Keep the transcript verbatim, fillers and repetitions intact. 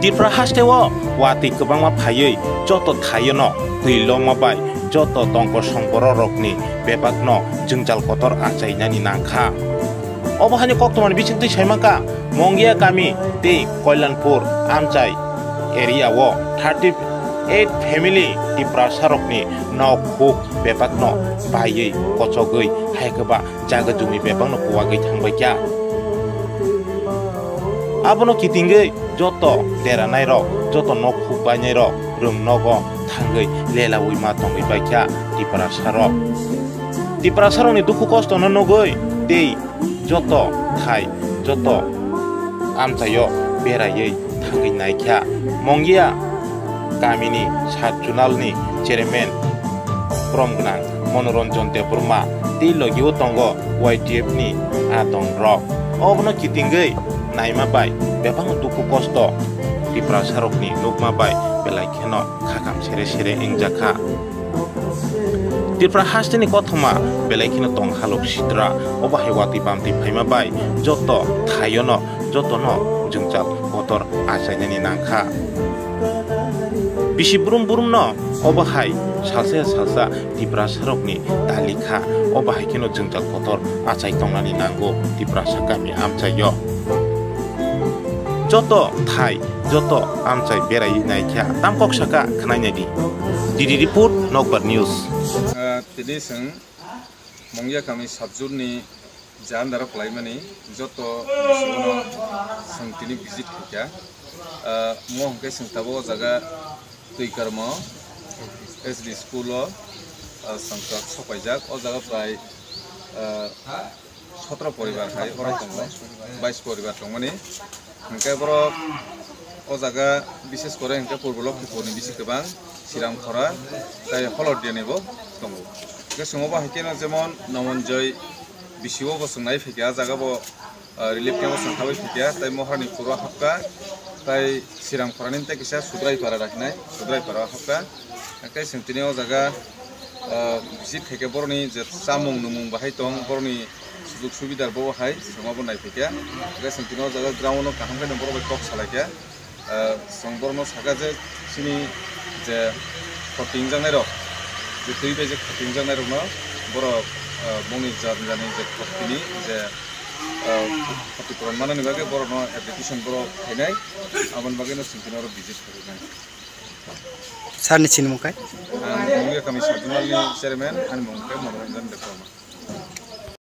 Tripura hasteo watwi kwbangma phaiwi joto thaiono twi loma bai joto tongkosong bororokni bebakno jwngjal kotor achainani nangkha. Obo haino koktwmani bisingtwi saimankha, Mongia kami tei Koilanpur amchai area o thirty eight family Tiprasarokni nok huk bebakno baiwi kochogwi hai kwba jaga jumi bebakno kuwagwi thangbaikha. Abono kitingwi joto deranairok, joto nok huk bainairok rwng nogo thangwi lelawi ma tongwi baikha Tiprasarok. Tiprasarokni dukhu kostono nugwi tei joto thai, joto amchaio beraiwi thangwi naikha. Mongia kamini sub zonalni chairman borom gwnang Monoranjan Debbarma tei logio tongo Y T F ni adong rok. Obono kitingwi naima bai bebakno dukhu kosto Tiprasarokni nukma bai belai kheno khakam sere sere wngjakha. Tripura hasteni kothoma belai kheno tong halok sitra, obo hai watwi bamtwi phaima bai joto thaiono jotono jwngjal kotor achainani nangkha. Bisi brum brumno obo hai salsa salsa Tiprasarokni talikha, obo hai kheno jwngjal kotor achai tongnani nango Tiprasa kami amchaio. Joto thai, joto amchai berai naikha, tam kok saka khwnai naidi. D D report, Nokbar News. Ah, tini chwng Mongia kami subzone ni jandaro kwlaimani joto bwskango chwng tini visit khaikha. Ah, mo hwnkhe chwng tabuk o jaga Twikarmo S D school o, ah, chwng tok sopaijak. O jaga prai, ah, sotro poribar hai oro tongo, bais poribar tongmani. Hwnkhe borok o jaga bishes kore hwnkhe Purbo Lokhipurni bisi kwbang, Siramkhora tei Holodiani bo tongo. Hwnkhe chwng obo hai kheno jemon Nomonjoi bisi o bo chwng nai phaikha, ah jaga bo, ah, relief camp o chwng habwi phaikha, tei Moharani Puro hapkha, tei Siramkhorani tei kisa Sudraipara rahinai, Sudraipara hapkha. Hwnkhe chwng tini o jaga, ah, visit khaikhe borokni je chamung nwmung bahai tong, borokni sujug subida bo hai chwng obo nai phaikha. Hwnkhe chwng tini o jaga ground o kaham khe borok bai kok salaikha. Ah, chwng borokno sakha je chini je khoti wngjaknai rok, je twi bai je khoti wngjaknai rokno borok, ah, bongni jat jani je khotini je, ah, khoti puron manani bagwi borokno application borok khainai, aboni bagwino chwng tini oro visit khaikha. Sir ni sinimung kai? Ang Mongia kami sub zonal ni chairman, ani mung khe Monoranjan Debbarma.